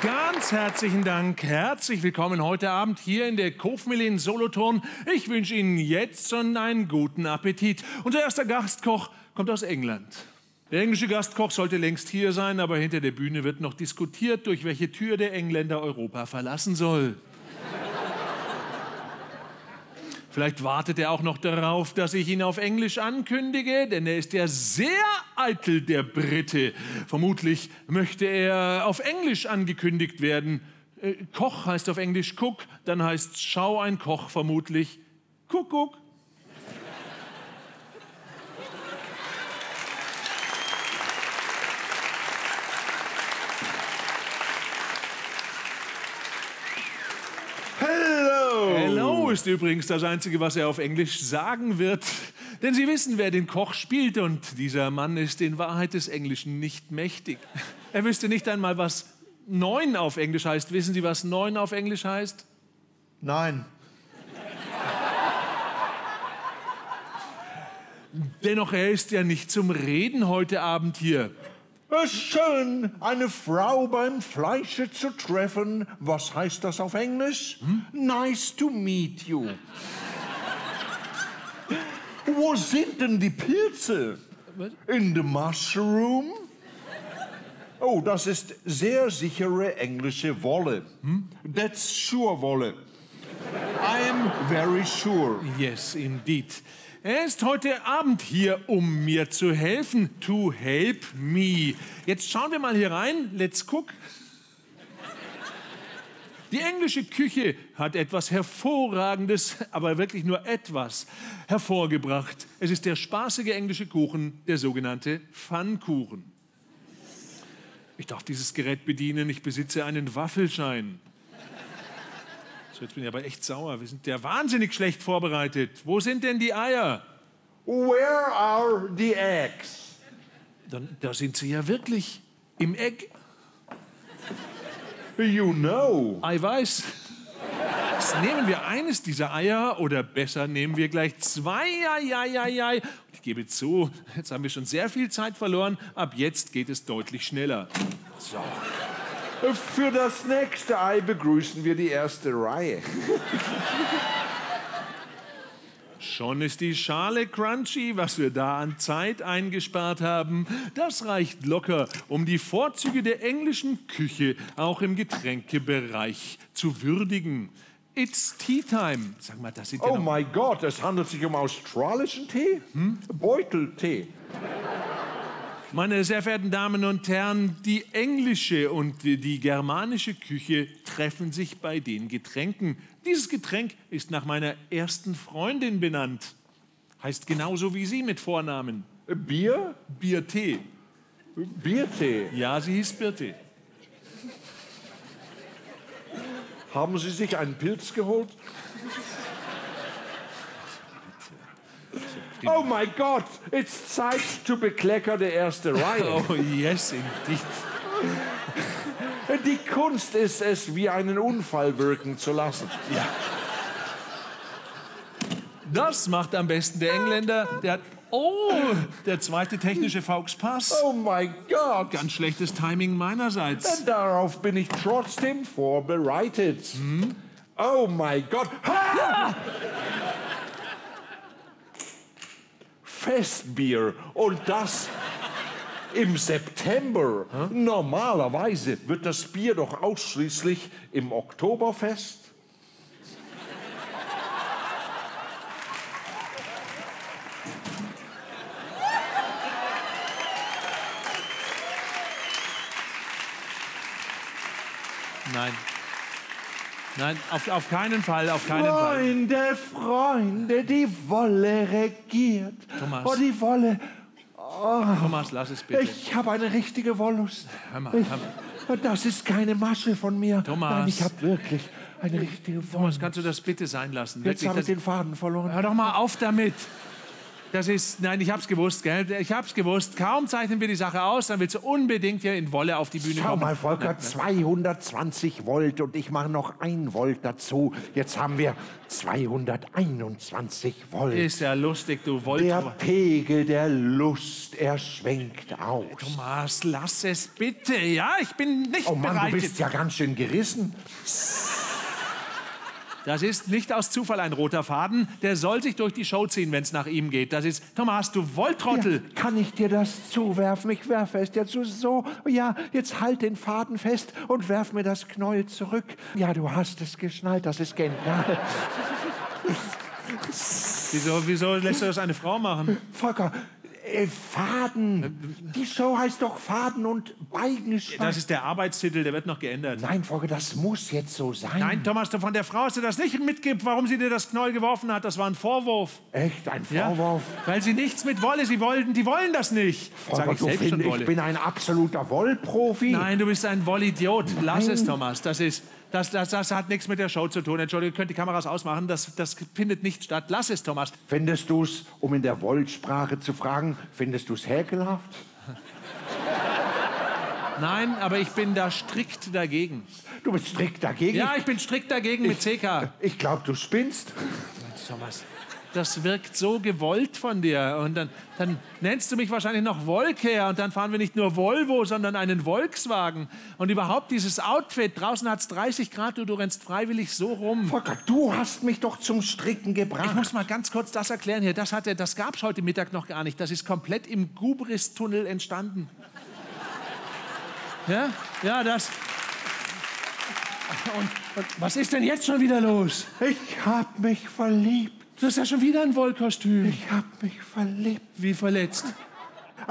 Ganz herzlichen Dank, herzlich willkommen heute Abend hier in der Kofmille in Solothurn. Ich wünsche Ihnen jetzt schon einen guten Appetit. Unser erster Gastkoch kommt aus England. Der englische Gastkoch sollte längst hier sein, aber hinter der Bühne wird noch diskutiert, durch welche Tür der Engländer Europa verlassen soll. Vielleicht wartet er auch noch darauf, dass ich ihn auf Englisch ankündige, denn er ist ja sehr eitel, der Brite. Vermutlich möchte er auf Englisch angekündigt werden. Koch heißt auf Englisch Cook, dann heißt Schau ein Koch vermutlich Kuckuck. Hello ist übrigens das Einzige, was er auf Englisch sagen wird. Denn Sie wissen, wer den Koch spielt, und dieser Mann ist in Wahrheit des Englischen nicht mächtig. Er wüsste nicht einmal, was 9 auf Englisch heißt. Wissen Sie, was 9 auf Englisch heißt? Nein. Dennoch, er ist ja nicht zum Reden heute Abend hier. Schön, eine Frau beim Fleische zu treffen. Was heißt das auf Englisch? Nice to meet you. Wo sind denn die Pilze? Was? In the mushroom? Oh, das ist sehr sichere englische Wolle. That's sure Wolle. I am very sure. Yes, indeed. Er ist heute Abend hier, um mir zu helfen. To help me. Jetzt schauen wir mal hier rein. Let's cook. Die englische Küche hat etwas Hervorragendes, aber wirklich nur etwas, hervorgebracht. Es ist der spaßige englische Kuchen, der sogenannte Pfannkuchen. Ich darf dieses Gerät bedienen. Ich besitze einen Waffelschein. So, jetzt bin ich aber echt sauer. Wir sind ja wahnsinnig schlecht vorbereitet. Wo sind denn die Eier? Where are the eggs? Da sind sie ja wirklich. Im Egg. You know. Eiweiß. Jetzt nehmen wir eines dieser Eier, oder besser nehmen wir gleich 2. Ich gebe zu, jetzt haben wir schon sehr viel Zeit verloren. Ab jetzt geht es deutlich schneller. So. Für das nächste Ei begrüßen wir die erste Reihe. Schon ist die Schale crunchy, was wir da an Zeit eingespart haben. Das reicht locker, um die Vorzüge der englischen Küche auch im Getränkebereich zu würdigen. It's tea time. Sag mal, das sind ja Oh noch... mein Gott, es handelt sich um australischen Tee? Beuteltee. Meine sehr verehrten Damen und Herren, die englische und die germanische Küche treffen sich bei den Getränken. Dieses Getränk ist nach meiner ersten Freundin benannt. Heißt genauso wie Sie mit Vornamen. Bier? Birte. Biertee. Ja, sie hieß Birte. Haben Sie sich einen Pilz geholt? Oh mein Gott, it's Zeit to bekleckern der erste Reihe. Oh yes, indeed. Die Kunst ist es, wie einen Unfall wirken zu lassen. Ja. Das macht am besten der Engländer. Der hat... Oh, der zweite technische Fauxpass. Oh mein Gott. Ganz schlechtes Timing meinerseits. Darauf bin ich trotzdem vorbereitet. Oh mein Gott. Ha! Festbier, und das im September. Normalerweise wird das Bier doch ausschließlich im Oktoberfest. Nein. Nein, auf keinen Fall, auf keinen Fall. Freunde, Freunde, die Wolle regiert. Thomas. Oh, die Wolle. Thomas, lass es bitte. Ich habe eine richtige Wollust. Hör mal. Das ist keine Masche von mir. Thomas. Nein, ich habe wirklich eine richtige Wollust. Thomas, kannst du das bitte sein lassen? Jetzt Wirklich, habe ich den Faden verloren. Hör doch mal auf damit. Nein, ich hab's gewusst, gell? Ich hab's gewusst. Kaum zeichnen wir die Sache aus, dann willst du unbedingt hier in Wolle auf die Bühne Schau kommen. mal, Volker, 220 Volt und ich mache noch 1 Volt dazu. Jetzt haben wir 221 Volt. Ist ja lustig, du Der Wolltrauer. Pegel der Lust, er schwenkt aus. Thomas, lass es bitte, ja? Ich bin nicht Oh Mann, bereit. du bist ja ganz schön gerissen. Das ist nicht aus Zufall ein roter Faden. Der soll sich durch die Show ziehen, wenn es nach ihm geht. Das ist, Thomas, du Wolltrottel. Ja, kann ich dir das zuwerfen? Ich werfe es dir zu so. Ja, jetzt halt den Faden fest und werf mir das Knäuel zurück. Ja, du hast es geschnallt, das ist genial. Wieso lässt du das eine Frau machen? Volker, Faden. Die Show heißt doch Faden und Beigenschwein. Das ist der Arbeitstitel, der wird noch geändert. Nein, Volker, das muss jetzt so sein. Nein, Thomas, von der Frau hast du das nicht mitgibt, warum sie dir das Knäuel geworfen hat. Das war ein Vorwurf. Echt, ein Ja, Vorwurf? weil sie nichts mit Wolle, die wollen das nicht. Sag Volker, ich du selbst schon findest, Wolle. ich bin ein absoluter Wollprofi. Nein, du bist ein Wollidiot. Lass Nein. es, Thomas. Das hat nichts mit der Show zu tun. Entschuldigung, ihr könnt die Kameras ausmachen. Das findet nicht statt. Lass es, Thomas. Findest du es, um in der Wollsprache zu fragen, findest du es häkelhaft? Nein, aber ich bin da strikt dagegen. Du bist strikt dagegen. Ja, ich bin strikt dagegen mit CK. Ich glaube, du spinnst. Thomas, das wirkt so gewollt von dir. Und dann nennst du mich wahrscheinlich noch Wolke. Und dann fahren wir nicht nur Volvo, sondern einen Volkswagen. Und überhaupt dieses Outfit. Draußen hat es 30 Grad, du rennst freiwillig so rum. Volker, du hast mich doch zum Stricken gebracht. Ich muss mal ganz kurz das erklären hier. Das gab es heute Mittag noch gar nicht. Das ist komplett im Gubris-Tunnel entstanden. Ja, das... Und was ist denn jetzt schon wieder los? Ich hab mich verliebt. Du hast ja schon wieder ein Wollkostüm. Ich hab mich verliebt. Wie verletzt?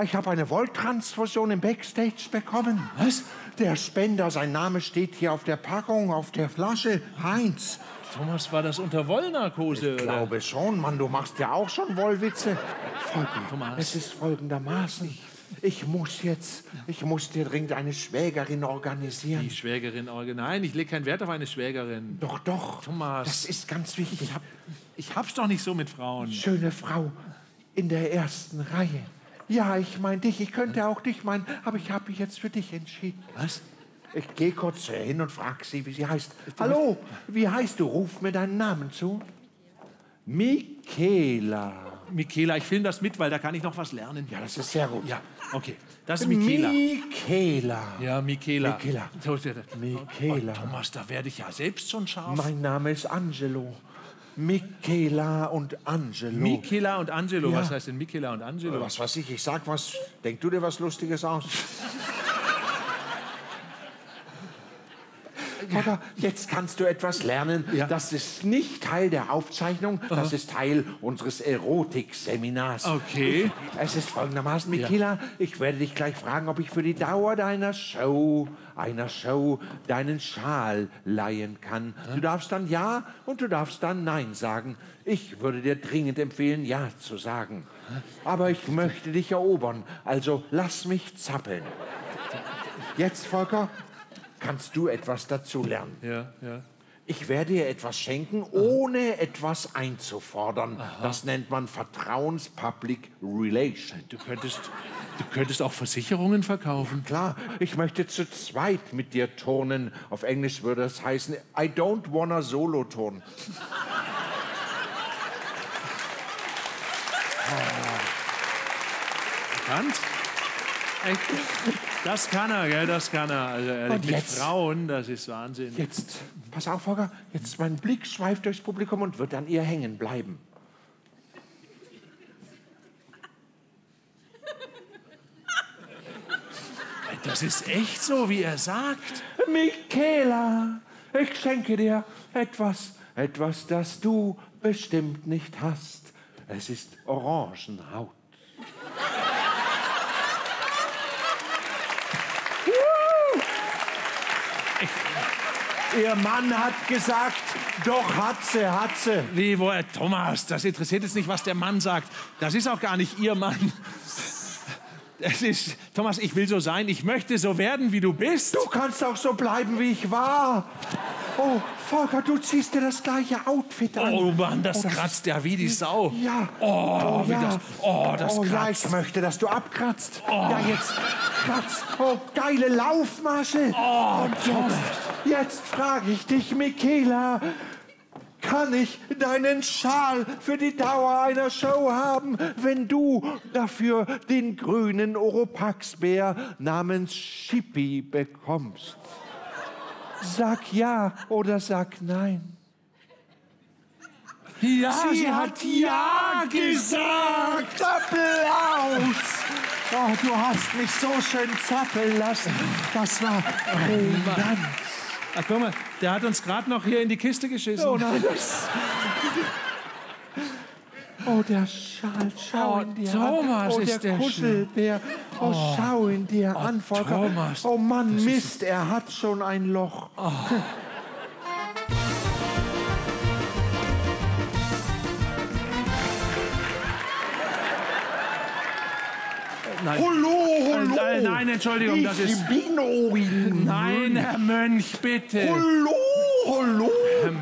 Ich habe eine Wolltransfusion im Backstage bekommen. Was? Der Spender, sein Name steht hier auf der Packung, auf der Flasche. Heinz. Thomas, war das unter Wollnarkose? Ich glaube schon, Mann, du machst ja auch schon Wollwitze. Volker, Thomas. es ist folgendermaßen. Ich muss dir dringend eine Schwägerin organisieren. Die Schwägerin, nein, ich lege keinen Wert auf eine Schwägerin. Doch, doch. Thomas. Das ist ganz wichtig. Ich hab's doch nicht so mit Frauen. Schöne Frau in der ersten Reihe. Ja, ich meine dich. Ich könnte auch dich meinen, aber ich habe mich jetzt für dich entschieden. Was? Ich gehe kurz zu ihr hin und frage sie, wie sie heißt. Hallo, wie heißt du? Ruf mir deinen Namen zu. Michaela. Michaela, ich filme das mit, weil da kann ich noch was lernen. Ja, das ist sehr gut. Ja, okay. Das ist Michaela. Michaela. Ja, Michaela. Michaela. Michaela. Oh, Thomas, da werde ich ja selbst schon scharf. Mein Name ist Angelo. Michaela und Angelo. Michaela und Angelo. Ja. Was heißt denn Michaela und Angelo? Was weiß ich sag was. Denk du dir was Lustiges aus? Volker, jetzt kannst du etwas lernen. Ja. Das ist nicht Teil der Aufzeichnung, das ist Teil unseres Erotikseminars. Okay. Es ist folgendermaßen, Michaela, ich werde dich gleich fragen, ob ich für die Dauer deiner Show deinen Schal leihen kann. Du darfst dann Ja und du darfst dann Nein sagen. Ich würde dir dringend empfehlen, Ja zu sagen. Aber ich möchte dich erobern, also lass mich zappeln. Jetzt, Volker, kannst du etwas dazu lernen. Ja. Ich werde dir etwas schenken, ohne etwas einzufordern. Das nennt man Vertrauens-Public Relation. Du könntest auch Versicherungen verkaufen. Klar, ich möchte zu zweit mit dir turnen. Auf Englisch würde es heißen, I don't wanna solo turnen. Bekannt? Echt? Das kann er, gell? Das kann er. Also ehrlich, Und mit jetzt? Frauen, das ist Wahnsinn. Jetzt, pass auf, Volker, jetzt mein Blick schweift durchs Publikum und wird an ihr hängen bleiben. Das ist echt so, wie er sagt. Michaela, ich schenke dir etwas, das du bestimmt nicht hast. Es ist Orangenhaut. Ihr Mann hat gesagt, doch hat sie. Wie, Thomas, das interessiert jetzt nicht, was der Mann sagt. Das ist auch gar nicht Ihr Mann. Das ist, Thomas, ich will so sein, ich möchte so werden, wie du bist. Du kannst auch so bleiben, wie ich war. Oh, Volker, du ziehst dir das gleiche Outfit an. Oh Mann, das kratzt ja wie die Sau. Ja. Oh, ja. Das ja, kratzt. ich möchte, dass du abkratzt. Ja, jetzt kratzt. Oh, geile Laufmasche. Und jetzt frage ich dich, Michaela, kann ich deinen Schal für die Dauer einer Show haben, wenn du dafür den grünen Oropax-Bär namens Schippi bekommst? Sag ja oder sag nein. Ja, Sie hat ja gesagt. Applaus. Oh, du hast mich so schön zappeln lassen. Das war brillant. Ach, guck mal, der hat uns gerade noch hier in die Kiste geschissen. Oh nein, Oh, der Schal, schau ihn dir Thomas, an. Oh, ist der der Kuschelbär. Oh, schau ihn dir an, Volker. Thomas, oh Mann, Mist, er hat schon ein Loch. Oh. Nein. Hallo. Nein, Entschuldigung, das ist... Ich bin Oin. Nein, Herr Mönch, bitte. Hallo.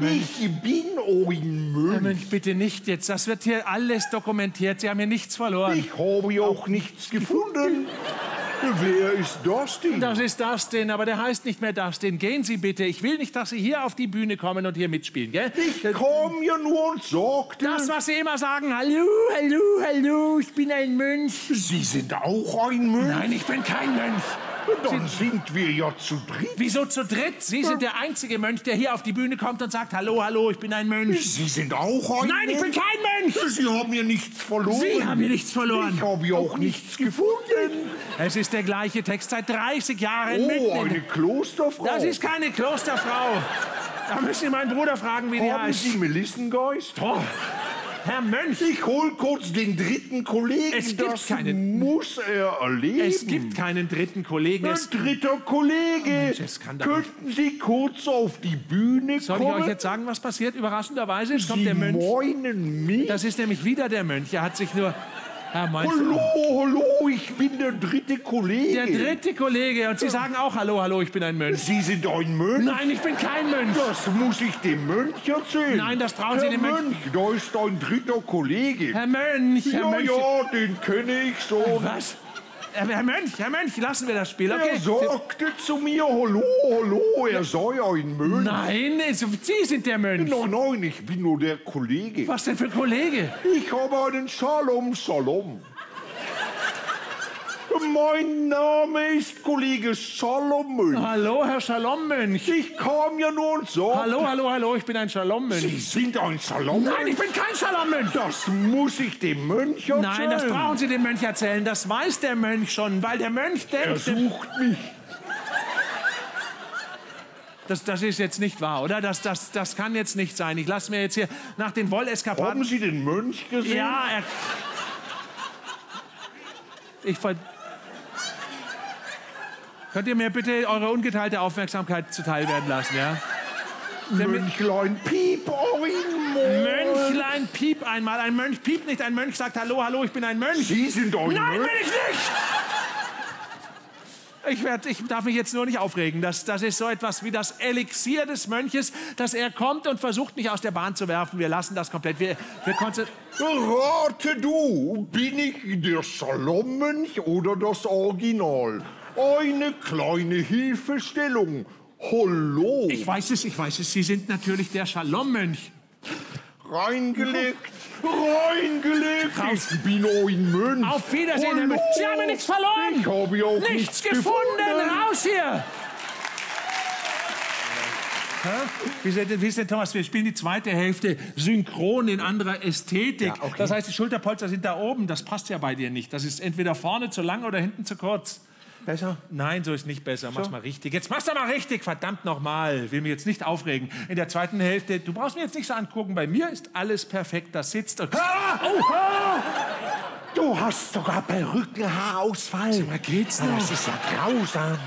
Ich bin Oin Mönch. Herr Mönch, bitte nicht jetzt. Das wird hier alles dokumentiert. Sie haben hier nichts verloren. Ich habe ja auch nichts gefunden. Wer ist Dustin? Das ist Dustin, aber der heißt nicht mehr Dustin. Gehen Sie bitte. Ich will nicht, dass Sie hier auf die Bühne kommen und hier mitspielen, gell? Ich komme ja nur und sagte... Das, was Sie immer sagen. Hallo, ich bin ein Mönch. Sie sind auch ein Mönch? Nein, ich bin kein Mönch. Dann sind wir ja zu dritt. Wieso zu dritt? Sie sind der einzige Mönch, der hier auf die Bühne kommt und sagt, hallo, ich bin ein Mönch. Sie sind auch ein Nein, ich bin kein Mönch. Sie haben mir nichts verloren. Sie haben hier nichts verloren. Ich habe ja auch nichts gefunden. Es ist der gleiche Text seit 30 Jahren. Oh, eine Klosterfrau. Das ist keine Klosterfrau. Da müssen Sie meinen Bruder fragen, wie die Haben heißt. Sie Melissengeist? Oh, Herr Mönch. Ich hol kurz den dritten Kollegen. Es gibt das keinen. muss er erleben. Es gibt keinen dritten Kollegen. Ein dritter Kollege. Mensch, es kann doch Könnten Sie kurz auf die Bühne Soll kommen? ich euch jetzt sagen, was passiert? Überraschenderweise, es kommt Sie der Mönch. meinen mich? Das ist nämlich wieder der Mönch. Er hat sich nur... Herr Mönch, Hallo, ich bin der dritte Kollege. der dritte Kollege. Und Sie sagen auch hallo, ich bin ein Mönch. Sie sind ein Mönch? Nein, ich bin kein Mönch. Das muss ich dem Mönch erzählen. Nein, das trauen Sie Herr dem Mönch. Mönch, da ist ein dritter Kollege. Herr Mönch, Herr Mönch. Ja, den kenne ich so. Was? Herr Mönch, lassen wir das Spiel, okay? Er sagte zu mir, hallo, er sei ein Mönch. Nein, Sie sind der Mönch. Nein, ich bin nur der Kollege. Was denn für ein Kollege? Ich habe einen Shalom. Mein Name ist Kollege Shalom. Hallo, Herr Shalom-Mönch. Ich kam ja nur und so. Hallo, ich bin ein Shalom-Mönch. Sie sind ein Shalom. Nein, ich bin kein Shalom-Mönch. Das muss ich dem Mönch erzählen. Nein, das brauchen Sie dem Mönch erzählen. Das weiß der Mönch schon, weil der Mönch Er denkt... sucht mich. Das ist jetzt nicht wahr, oder? Das kann jetzt nicht sein. Ich lasse mir jetzt hier nach den Wolleskapaden... Haben Sie den Mönch gesehen? Ja, Könnt ihr mir bitte eure ungeteilte Aufmerksamkeit zuteil werden lassen, ja? Mönchlein, piep, Mönchlein, piep einmal. Ein Mönch piept nicht. Ein Mönch sagt, hallo, ich bin ein Mönch. Sie sind ein Nein, Mönch. bin ich nicht! Ich darf mich jetzt nur nicht aufregen. Das ist so etwas wie das Elixier des Mönches, dass er kommt und versucht, mich aus der Bahn zu werfen. Wir lassen das komplett. Rate du, bin ich der Shalom-Mönch oder das Original? Eine kleine Hilfestellung. Hallo. Ich weiß es. Sie sind natürlich der Shalom-Mönch. Reingelegt. Ich bin ein Mönch. Auf Wiedersehen, Herr Mönch. Sie haben nichts verloren. Ich habe ja auch Nichts gefunden. Raus hier. Wie ist denn, Thomas? Wir spielen die zweite Hälfte synchron in anderer Ästhetik. Ja, okay. Das heißt, die Schulterpolster sind da oben. Das passt ja bei dir nicht. Das ist entweder vorne zu lang oder hinten zu kurz. Besser? Nein, so ist nicht besser. Mach's mal richtig. Jetzt mach's doch mal richtig, verdammt nochmal. Will mich jetzt nicht aufregen. In der zweiten Hälfte, du brauchst mir jetzt nicht so angucken. Bei mir ist alles perfekt. Das sitzt. Du hast sogar Perückenhaarausfall. Sag mal, geht's noch? Das ist ja grausam.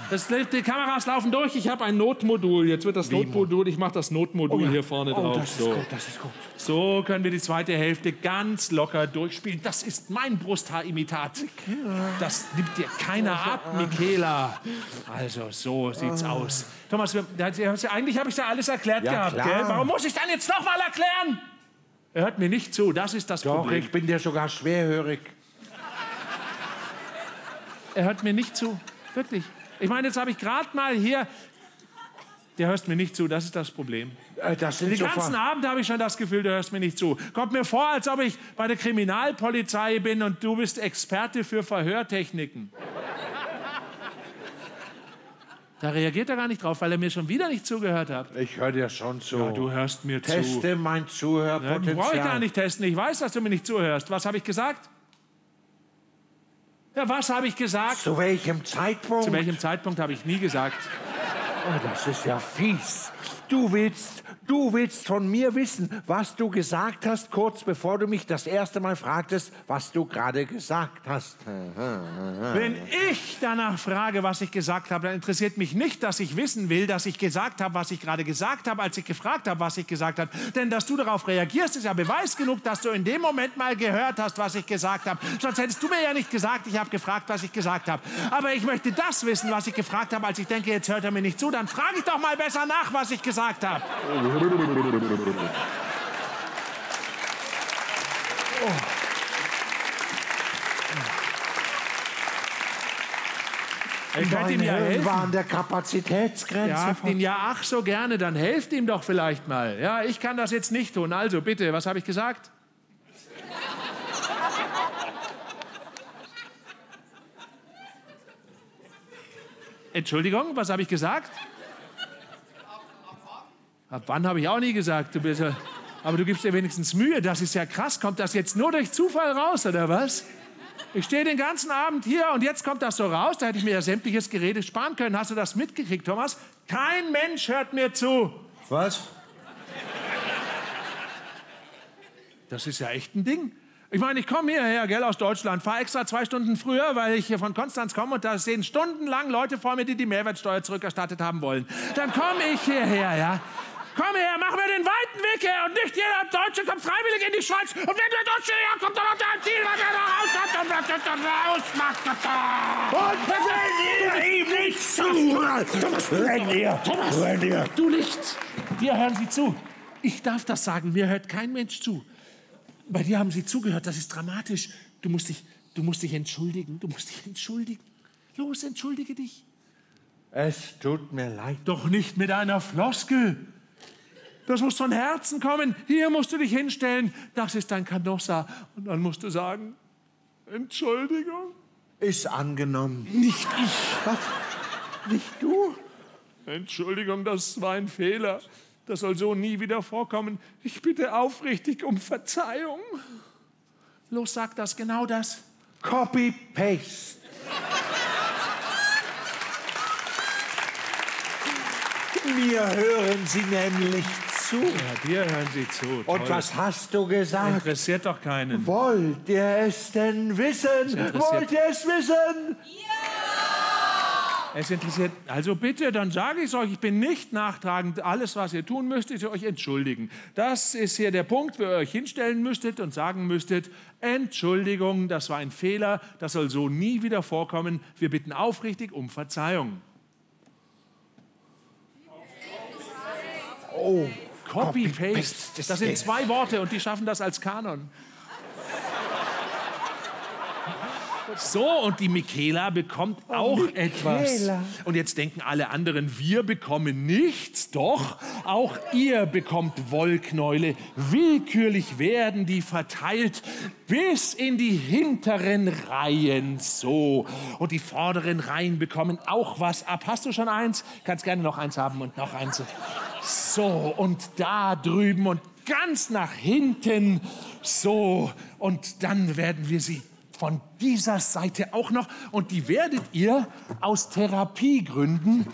Die Kameras laufen durch. Ich habe ein Notmodul. Jetzt wird das Notmodul. Ich mache das Notmodul hier vorne drauf. Das ist gut, das ist gut. So können wir die zweite Hälfte ganz locker durchspielen. Das ist mein Brusthaarimitat. Das nimmt dir keiner ab, Michaela. Also, so sieht's aus. Thomas, eigentlich habe ich ja alles erklärt gehabt. Klar. Gell? Warum muss ich dann jetzt noch mal erklären? Er hört mir nicht zu. Das ist das Problem. Doch, ich bin dir sogar schwerhörig. Er hört mir nicht zu. Wirklich. Ich meine, jetzt habe ich gerade mal hier... Der hörst mir nicht zu, das ist das Problem. Den ganzen Abend habe ich schon das Gefühl, du hörst mir nicht zu. Kommt mir vor, als ob ich bei der Kriminalpolizei bin und du bist Experte für Verhörtechniken. Da reagiert er gar nicht drauf, weil er mir schon wieder nicht zugehört hat. Ich höre dir schon zu. Ja, du hörst mir zu. Teste mein Zuhörpotenzial. Brauche ich gar nicht testen. Ich weiß, dass du mir nicht zuhörst. Was habe ich gesagt? Ja, was habe ich gesagt? Zu welchem Zeitpunkt? Zu welchem Zeitpunkt habe ich nie gesagt. Oh, das ist ja fies. Du willst von mir wissen, was du gesagt hast, kurz bevor du mich das erste Mal fragtest, was du gerade gesagt hast. Wenn ich danach frage, was ich gesagt habe, dann interessiert mich nicht, dass ich wissen will, dass ich gesagt habe, was ich gerade gesagt habe, als ich gefragt habe, was ich gesagt habe. Denn dass du darauf reagierst, ist ja Beweis genug, dass du in dem Moment mal gehört hast, was ich gesagt habe. Sonst hättest du mir ja nicht gesagt, ich habe gefragt, was ich gesagt habe. Aber ich möchte das wissen, was ich gefragt habe, als ich denke, jetzt hört er mir nicht zu. Dann frage ich doch mal besser nach, was ich gesagt habe. Ich könnte ihm ja helfen. War an der Kapazitätsgrenze. Ja, habt ihn ja ach so gerne, dann helft ihm doch vielleicht mal. Ja, ich kann das jetzt nicht tun. Also bitte, was habe ich gesagt? Entschuldigung, was habe ich gesagt? Ab wann habe ich auch nie gesagt. Aber du gibst dir wenigstens Mühe. Das ist ja krass. Kommt das jetzt nur durch Zufall raus, oder was? Ich stehe den ganzen Abend hier und jetzt kommt das so raus. Da hätte ich mir ja sämtliches Gerede sparen können. Hast du das mitgekriegt, Thomas? Kein Mensch hört mir zu. Was? Das ist ja echt ein Ding. Ich meine, ich komme hierher, gell, aus Deutschland, fahre extra 2 Stunden früher, weil ich hier von Konstanz komme und da stehen stundenlang Leute vor mir, die die Mehrwertsteuer zurückerstattet haben wollen. Dann komme ich hierher, ja. Komm her, mach mir den weiten Weg her und nicht jeder Deutsche kommt freiwillig in die Schweiz. Und wenn der Deutsche herkommt, dann hat er ein Ziel, was er da raus hat, dann wird er dann raus, macht er da. Und wenn ihr ihm nicht zuhört, Thomas, du nicht. Wir hören Sie zu. Ich darf das sagen, mir hört kein Mensch zu. Bei dir haben sie zugehört, das ist dramatisch. Du musst dich entschuldigen, Los, entschuldige dich. Es tut mir leid. Doch nicht mit einer Floskel. Das muss von Herzen kommen. Hier musst du dich hinstellen. Das ist dein Canossa. Und dann musst du sagen, Entschuldigung. Ist angenommen. Nicht ich. Was? Nicht du? Entschuldigung, das war ein Fehler. Das soll so nie wieder vorkommen. Ich bitte aufrichtig um Verzeihung. Los, sag das, genau das. Copy-Paste. Mir hören Sie nämlich zu. Ja, dir hören sie zu. Und Toll. was hast du gesagt? Interessiert doch keinen. Wollt ihr es denn wissen? Wollt ihr es wissen? Es interessiert, also bitte, dann sage ich es euch, ich bin nicht nachtragend. Alles, was ihr tun müsst, ist ihr euch entschuldigen. Das ist hier der Punkt, wo ihr euch hinstellen müsstet und sagen müsstet, Entschuldigung, das war ein Fehler, das soll so nie wieder vorkommen. Wir bitten aufrichtig um Verzeihung. Oh, Copy-Paste, das sind 2 Worte und die schaffen das als Kanon. So, und die Michaela bekommt auch etwas. Und jetzt denken alle anderen, wir bekommen nichts. Doch, auch ihr bekommt Wollknäule. Willkürlich werden die verteilt bis in die hinteren Reihen. So, und die vorderen Reihen bekommen auch was ab. Hast du schon eins? Kannst gerne noch eins haben und noch eins. So, und da drüben und ganz nach hinten. So, und dann werden wir sie von dieser Seite auch noch. Und die werdet ihr aus Therapiegründen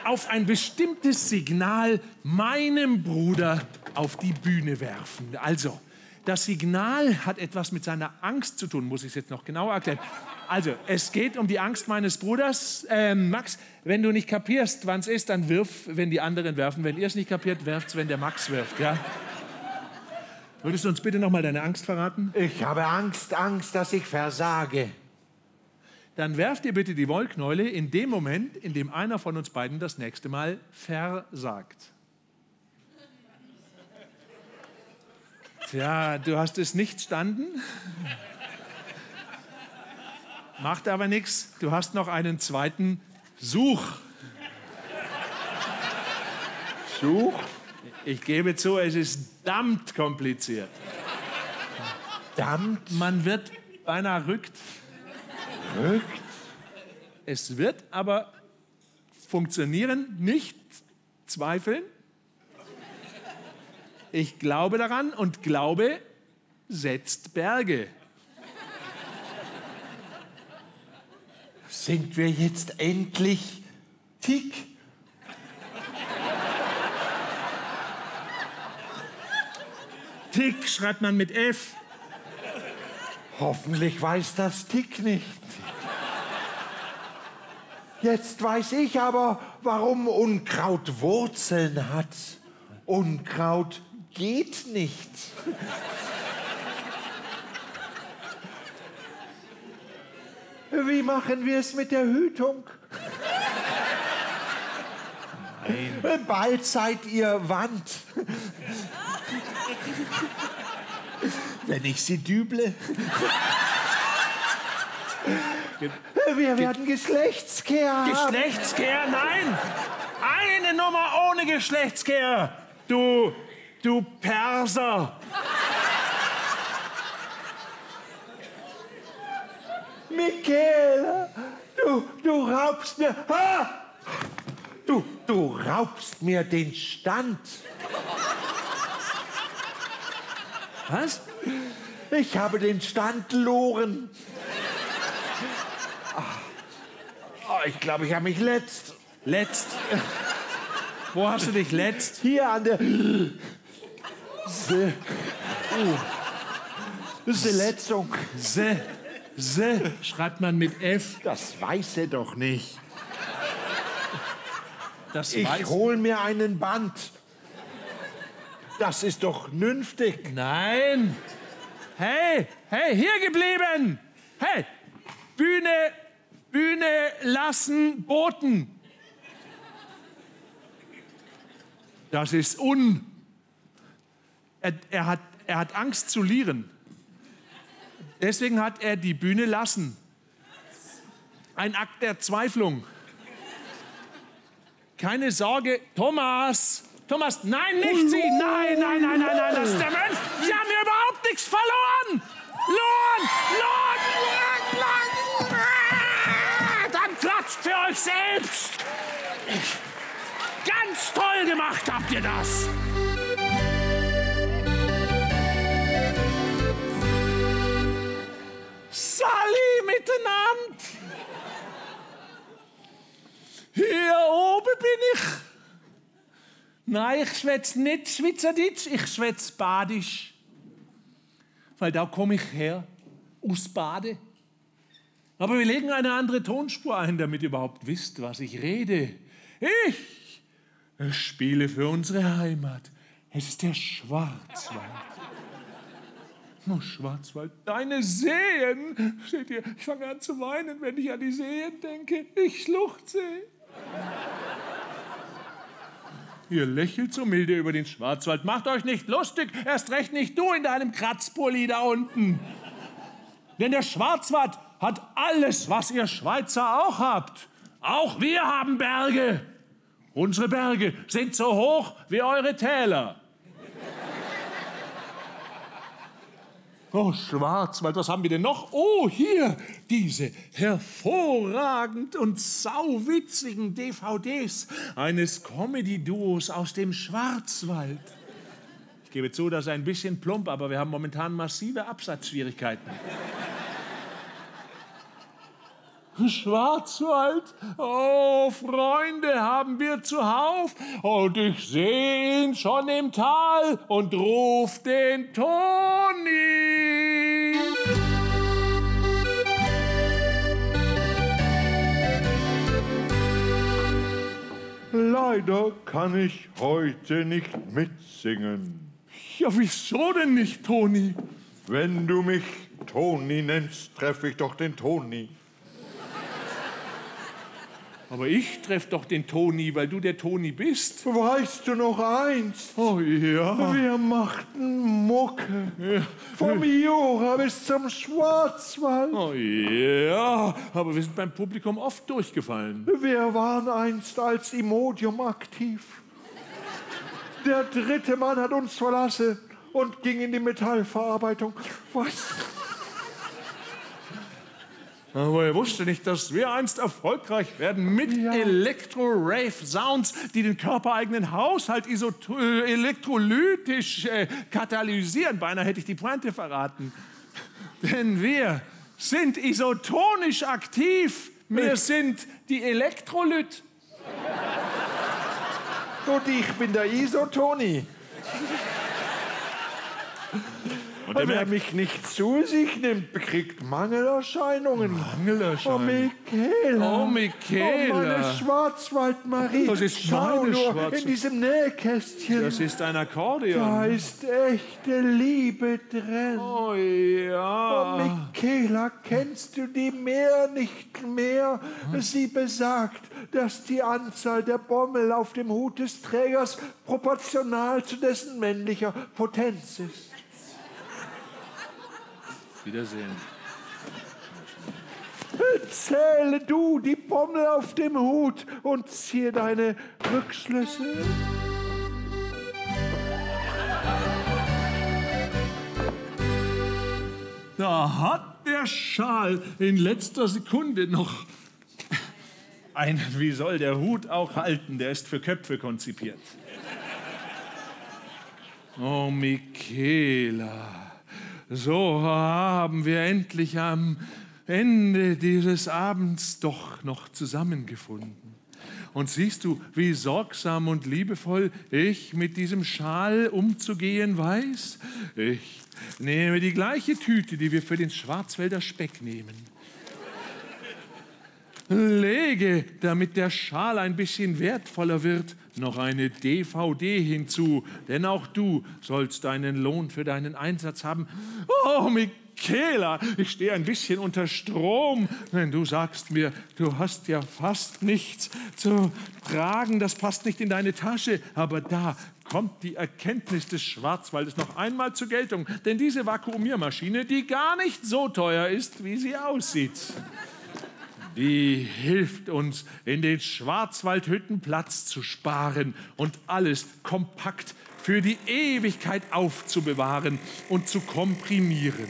auf ein bestimmtes Signal meinem Bruder auf die Bühne werfen. Also, Das Signal hat etwas mit seiner Angst zu tun, muss ich es jetzt noch genauer erklären. Also, es geht um die Angst meines Bruders. Max, wenn du nicht kapierst, wann es ist, dann wirf, wenn die anderen werfen. Wenn ihr es nicht kapiert, werft's, wenn der Max wirft. Ja? Würdest du uns bitte noch mal deine Angst verraten? Ich habe Angst, dass ich versage. Dann werft ihr bitte die Wollknäule in dem Moment, in dem einer von uns beiden das nächste Mal versagt. Tja, du hast es nicht standen. Macht aber nichts. Du hast noch einen zweiten Such. Such? Ich gebe zu, es ist verdammt kompliziert. Verdammt? Man wird beinahe rückt. Rückt? Es wird aber funktionieren, nicht zweifeln. Ich glaube daran und Glaube setzt Berge. Sind wir jetzt endlich Tick? Tick schreibt man mit F. Hoffentlich weiß das Tick nicht. Jetzt weiß ich aber, warum Unkraut Wurzeln hat. Unkraut geht nicht. Wie machen wir es mit der Hütung? Nein. Bald seid ihr Wand. Wenn ich sie düble. Wir werden Geschlechtskehr haben. Geschlechtskehr? Nein! Eine Nummer ohne Geschlechtskehr! Du Perser! Michaela, du raubst mir... Ah! Du raubst mir den Stand. Was? Ich habe den Stand verloren. Ich glaube, ich habe mich letzt. Wo hast du dich letzt? Hier an der... Verletzung. Schreibt man mit F. Das weiß er doch nicht. Ich hol mir einen Band. Das ist doch nünftig. Nein! Hey, hier geblieben! Hey, Bühne lassen, Boten. Das ist Er hat Angst zu lieren. Deswegen hat er die Bühne lassen. Ein Akt der Zweiflung. Keine Sorge, Thomas, nein, nicht Sie! Nein, das ist der Mensch! Sie haben hier überhaupt nichts verloren! Lohn! Dann klatscht für euch selbst! Ganz toll gemacht habt ihr das! Sally miteinander! Hier oben bin ich. Nein, ich schwätze nicht Schweizerdeutsch, ich schwätze Badisch. Weil da komme ich her, aus Bade. Aber wir legen eine andere Tonspur ein, damit ihr überhaupt wisst, was ich rede. Ich spiele für unsere Heimat. Es ist der Schwarzwald. Oh, Schwarzwald, deine Seen. Seht ihr, ich fange an zu weinen, wenn ich an die Seen denke. Ich schluchze. Ihr lächelt so milde über den Schwarzwald. Macht euch nicht lustig, erst recht nicht du in deinem Kratzpulli da unten. Denn der Schwarzwald hat alles, was ihr Schweizer auch habt. Auch wir haben Berge. Unsere Berge sind so hoch wie eure Täler. Oh, Schwarzwald, was haben wir denn noch? Oh, hier, diese hervorragend und sauwitzigen DVDs eines Comedy-Duos aus dem Schwarzwald. Ich gebe zu, das ist ein bisschen plump, aber wir haben momentan massive Absatzschwierigkeiten. Schwarzwald, oh Freunde, haben wir zuhauf, und ich seh ihn schon im Tal und ruf den Toni. Leider kann ich heute nicht mitsingen. Ja, wieso denn nicht, Toni? Wenn du mich Toni nennst, treffe ich doch den Toni. Aber ich treffe doch den Toni, weil du der Toni bist. Weißt du noch eins? Oh ja. Wir machten Mucke. Ja. Vom Jura bis zum Schwarzwald. Oh ja, aber wir sind beim Publikum oft durchgefallen. Wir waren einst als Imodium aktiv. Der dritte Mann hat uns verlassen und ging in die Metallverarbeitung. Was? Aber er wusste nicht, dass wir einst erfolgreich werden mit Elektro-Rave-Sounds, die den körpereigenen Haushalt elektrolytisch katalysieren. Beinahe hätte ich die Pointe verraten. Denn wir sind isotonisch aktiv. Wir sind die Elektrolyt. Und ich bin der Isotoni. Und wer mich nicht zu sich nimmt, bekriegt Mangelerscheinungen. Mangelerscheinungen? Oh, Michaela. Oh, Michaela. Oh, meine Schwarzwaldmarie. Das ist Schau meine nur Schwarzwald- in diesem Nähkästchen. Das ist ein Akkordeon. Da ist echte Liebe drin. Oh Oh, ja. Michaela, kennst du die mehr nicht mehr? Sie besagt, dass die Anzahl der Bommel auf dem Hut des Trägers proportional zu dessen männlicher Potenz ist. Wiedersehen. Zähle du die Bommel auf dem Hut und ziehe deine Rückschlüsse. Da hat der Schal in letzter Sekunde noch wie soll der Hut auch halten? Der ist für Köpfe konzipiert. Oh, Michaela. So haben wir endlich am Ende dieses Abends doch noch zusammengefunden. Und siehst du, wie sorgsam und liebevoll ich mit diesem Schal umzugehen weiß? Ich nehme die gleiche Tüte, die wir für den Schwarzwälder Speck nehmen. Lege, damit der Schal ein bisschen wertvoller wird, noch eine DVD hinzu, denn auch du sollst einen Lohn für deinen Einsatz haben. Oh, Michaela, ich stehe ein bisschen unter Strom, wenn du sagst mir, du hast ja fast nichts zu tragen, das passt nicht in deine Tasche, aber da kommt die Erkenntnis des Schwarzwaldes noch einmal zur Geltung, denn diese Vakuumiermaschine, die gar nicht so teuer ist, wie sie aussieht, die hilft uns, in den Schwarzwaldhütten Platz zu sparen und alles kompakt für die Ewigkeit aufzubewahren und zu komprimieren.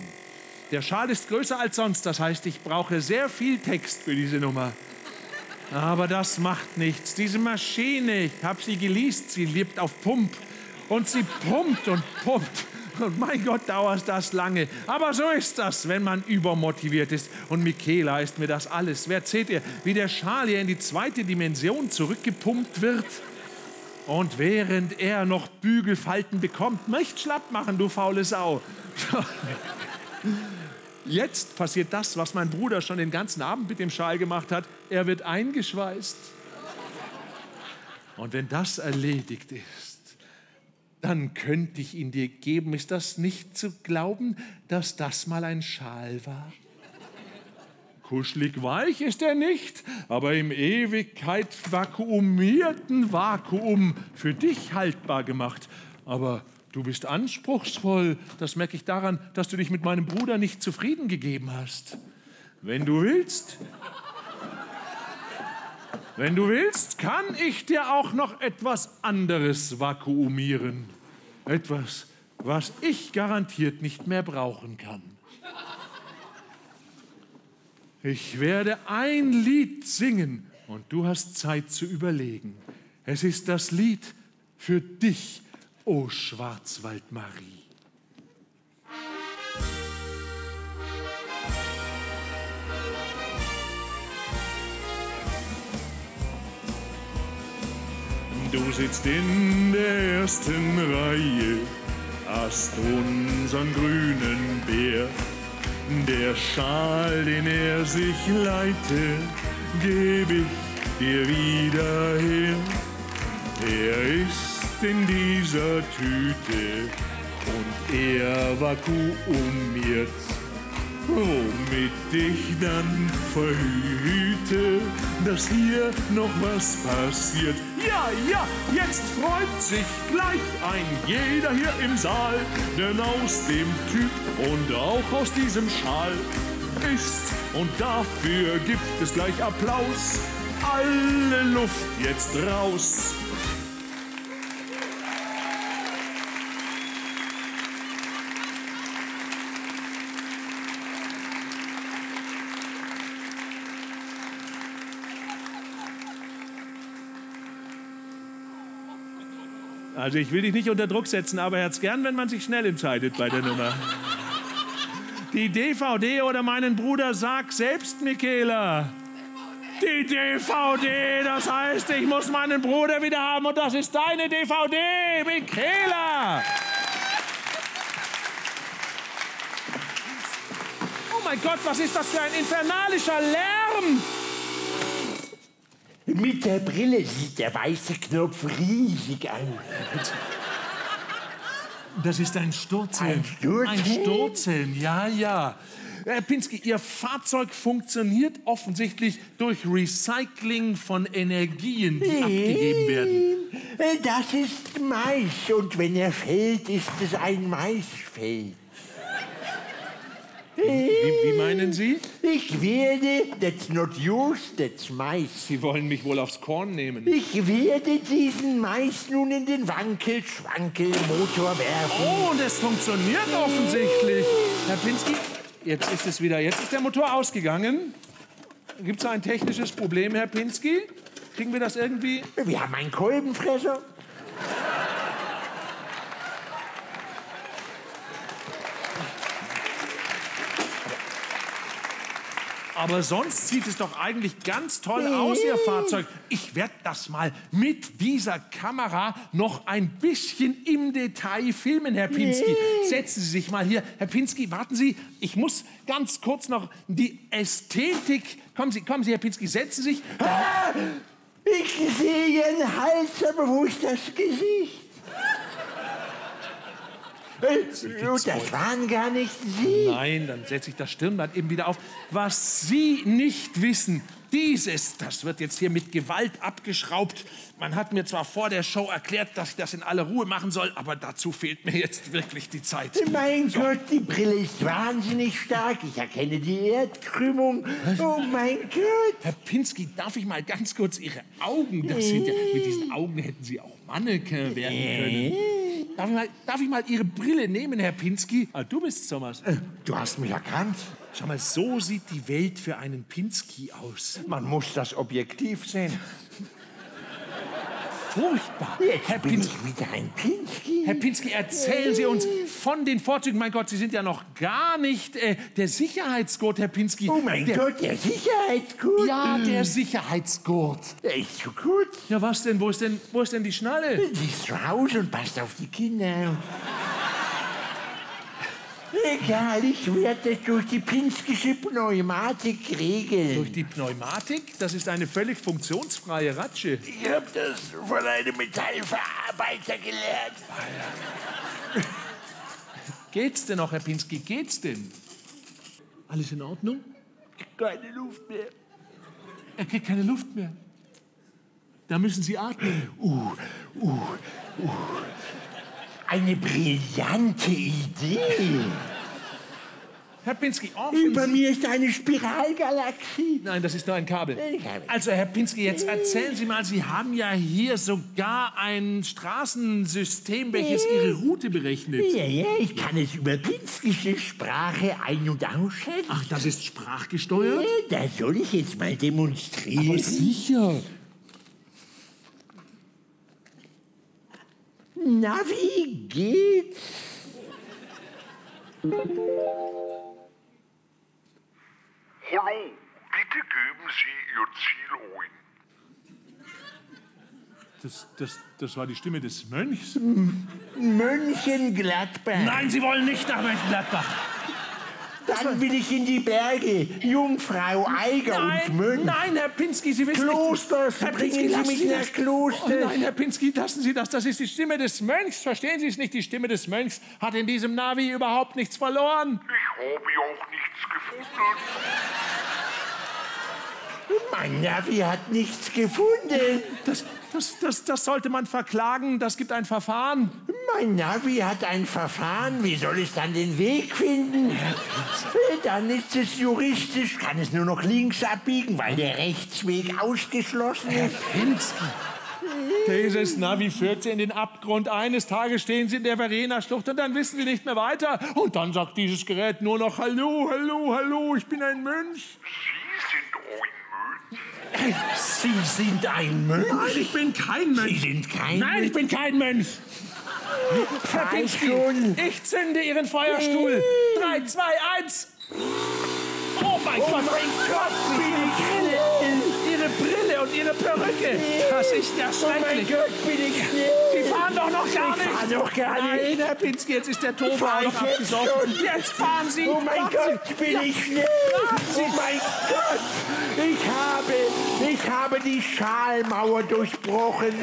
Der Schal ist größer als sonst, das heißt, ich brauche sehr viel Text für diese Nummer. Aber das macht nichts. Diese Maschine, ich habe sie geleast, sie lebt auf Pump. Und sie pumpt und pumpt. Und mein Gott, dauert das lange. Aber so ist das, wenn man übermotiviert ist. Und Michaela ist mir das alles wert. Seht ihr, wie der Schal hier in die zweite Dimension zurückgepumpt wird? Und während er noch Bügelfalten bekommt, nicht schlapp machen, du faule Sau. Jetzt passiert das, was mein Bruder schon den ganzen Abend mit dem Schal gemacht hat. Er wird eingeschweißt. Und wenn das erledigt ist, dann könnte ich ihn dir geben. Ist das nicht zu glauben, dass das mal ein Schal war? Kuschelig weich ist er nicht, aber im Ewigkeit vakuumierten Vakuum für dich haltbar gemacht. Aber du bist anspruchsvoll. Das merke ich daran, dass du dich mit meinem Bruder nicht zufrieden gegeben hast. Wenn du willst, kann ich dir auch noch etwas anderes vakuumieren. Etwas, was ich garantiert nicht mehr brauchen kann. Ich werde ein Lied singen und du hast Zeit zu überlegen. Es ist das Lied für dich, o Schwarzwaldmarie. Du sitzt in der ersten Reihe, hast unseren grünen Bär. Der Schal, den er sich leihte, geb ich dir wieder her. Er ist in dieser Tüte und er vakuumiert, womit ich dann verhüte, dass hier noch was passiert. Ja, ja, jetzt freut sich gleich ein jeder hier im Saal, denn aus dem Typ und auch aus diesem Schal ist, und dafür gibt es gleich Applaus, alle Luft jetzt raus. Also ich will dich nicht unter Druck setzen, aber er hat's gern, wenn man sich schnell entscheidet bei der Nummer. Die DVD oder meinen Bruder, sag selbst, Michaela. Die DVD, das heißt, ich muss meinen Bruder wieder haben und das ist deine DVD, Michaela. Oh mein Gott, was ist das für ein infernalischer Lärm? Mit der Brille sieht der weiße Knopf riesig aus. Das ist ein Sturzhelm. Ein Sturzhelm? Ein Sturzhelm, ja, ja. Herr Pinsky, Ihr Fahrzeug funktioniert offensichtlich durch Recycling von Energien, die abgegeben werden. Das ist Mais und wenn er fällt, ist es ein Maisfeld. Wie meinen Sie? Ich werde, that's not yours, that's Mais. Sie wollen mich wohl aufs Korn nehmen. Ich werde diesen Mais nun in den Wankel-Schwankel-Motor werfen. Oh, und es funktioniert offensichtlich. Herr Pinsky, jetzt ist der Motor ausgegangen. Gibt es ein technisches Problem, Herr Pinsky? Kriegen wir das irgendwie? Wir haben einen Kolbenfresser. Aber sonst sieht es doch eigentlich ganz toll aus, Ihr Fahrzeug. Ich werde das mal mit dieser Kamera noch ein bisschen im Detail filmen, Herr Pinsky. Setzen Sie sich mal hier. Herr Pinsky, warten Sie, ich muss ganz kurz noch die Ästhetik... Kommen Sie, Herr Pinsky, setzen Sie sich. Ah, ich sehe den Hals, aber wo ist das Gesicht? Das waren gar nicht Sie. Nein, dann setze ich das Stirnband eben wieder auf. Was Sie nicht wissen, das wird jetzt hier mit Gewalt abgeschraubt. Man hat mir zwar vor der Show erklärt, dass ich das in aller Ruhe machen soll, aber dazu fehlt mir jetzt wirklich die Zeit. Mein Gott, die Brille ist wahnsinnig stark. Ich erkenne die Erdkrümmung. Oh mein Gott. Herr Pinsky, darf ich mal ganz kurz Ihre Augen, das sind ja, mit diesen Augen hätten Sie auch Mannequin werden können. Darf ich mal Ihre Brille nehmen, Herr Pinsky? Ah, du bist Thomas. Du hast mich erkannt. Schau mal, so sieht die Welt für einen Pinsky aus. Man muss das objektiv sehen. Furchtbar. Jetzt bin ich wieder ein Pinsky. Herr Pinsky, erzählen Sie uns von den Vorzügen. Mein Gott, Sie sind ja noch gar nicht der Sicherheitsgurt, Herr Pinsky. Oh mein Gott, der Sicherheitsgurt. Ja, der Sicherheitsgurt. Der ist so gut. Ja, was denn? Wo ist denn die Schnalle? Die ist zu Hause und passt auf die Kinder. Egal, ich werde das durch die Pinskische Pneumatik regeln. Durch die Pneumatik? Das ist eine völlig funktionsfreie Ratsche. Ich habe das von einem Metallverarbeiter gelernt. Geht's denn noch, Herr Pinsky? Geht's denn? Alles in Ordnung? Keine Luft mehr. Er kriegt keine Luft mehr. Da müssen Sie atmen. Eine brillante Idee. Herr Pinsky, Über mir ist eine Spiralgalaxie. Nein, das ist nur ein Kabel. Also, Herr Pinsky, jetzt erzählen Sie mal, Sie haben ja hier sogar ein Straßensystem, welches Ihre Route berechnet. Ja, ich kann es über pinskische Sprache ein- und ausschalten. Ach, das ist sprachgesteuert? Das soll ich jetzt mal demonstrieren. Aber sicher. Na, wie geht's? Hallo, bitte geben Sie Ihr Ziel ein. Das war die Stimme des Mönchs. Mönchengladbach. Nein, Sie wollen nicht nach Mönchengladbach. Dann will ich in die Berge. Jungfrau, Eiger und Mönch. Nein, Herr Pinski, Sie wissen Klosters, Herr bringen Pinski, Sie lassen mich Sie nach das. Klosters. Oh nein, Herr Pinski, lassen Sie das. Das ist die Stimme des Mönchs. Verstehen Sie es nicht? Die Stimme des Mönchs hat in diesem Navi überhaupt nichts verloren. Ich habe auch nichts gefunden. Mein Navi hat nichts gefunden. Das sollte man verklagen. Das gibt ein Verfahren. Mein Navi hat ein Verfahren. Wie soll es dann den Weg finden? Dann ist es juristisch, kann es nur noch links abbiegen, weil der Rechtsweg ausgeschlossen ist. Pinski. Dieses Navi führt Sie in den Abgrund. Eines Tages stehen Sie in der Verena-Schlucht und dann wissen Sie nicht mehr weiter. Und dann sagt dieses Gerät nur noch Hallo, hallo, hallo, ich bin ein Mönch. Sie sind ein Mönch? Nein, ich bin kein Mönch. Sie sind kein Nein, Mönch? ich bin kein Mönch. Herr Pinski, ich zünde Ihren Feuerstuhl. 3, 2, 1. Oh mein Gott, bin ich schnell. Ihre Brille und Ihre Perücke. Das ist ja Oh mein schrecklich. Gott, bin ich schnell. Sie fahren doch noch gar Ich fahr nicht. doch gar nicht. Nein, Herr Pinski, jetzt ist der Fahr Tofa noch ich jetzt abgesoffen. schon? Jetzt fahren Sie. Oh mein Warten Gott, Sie. bin ich schnell. Oh mein Gott. Ich habe die Schalmauer durchbrochen.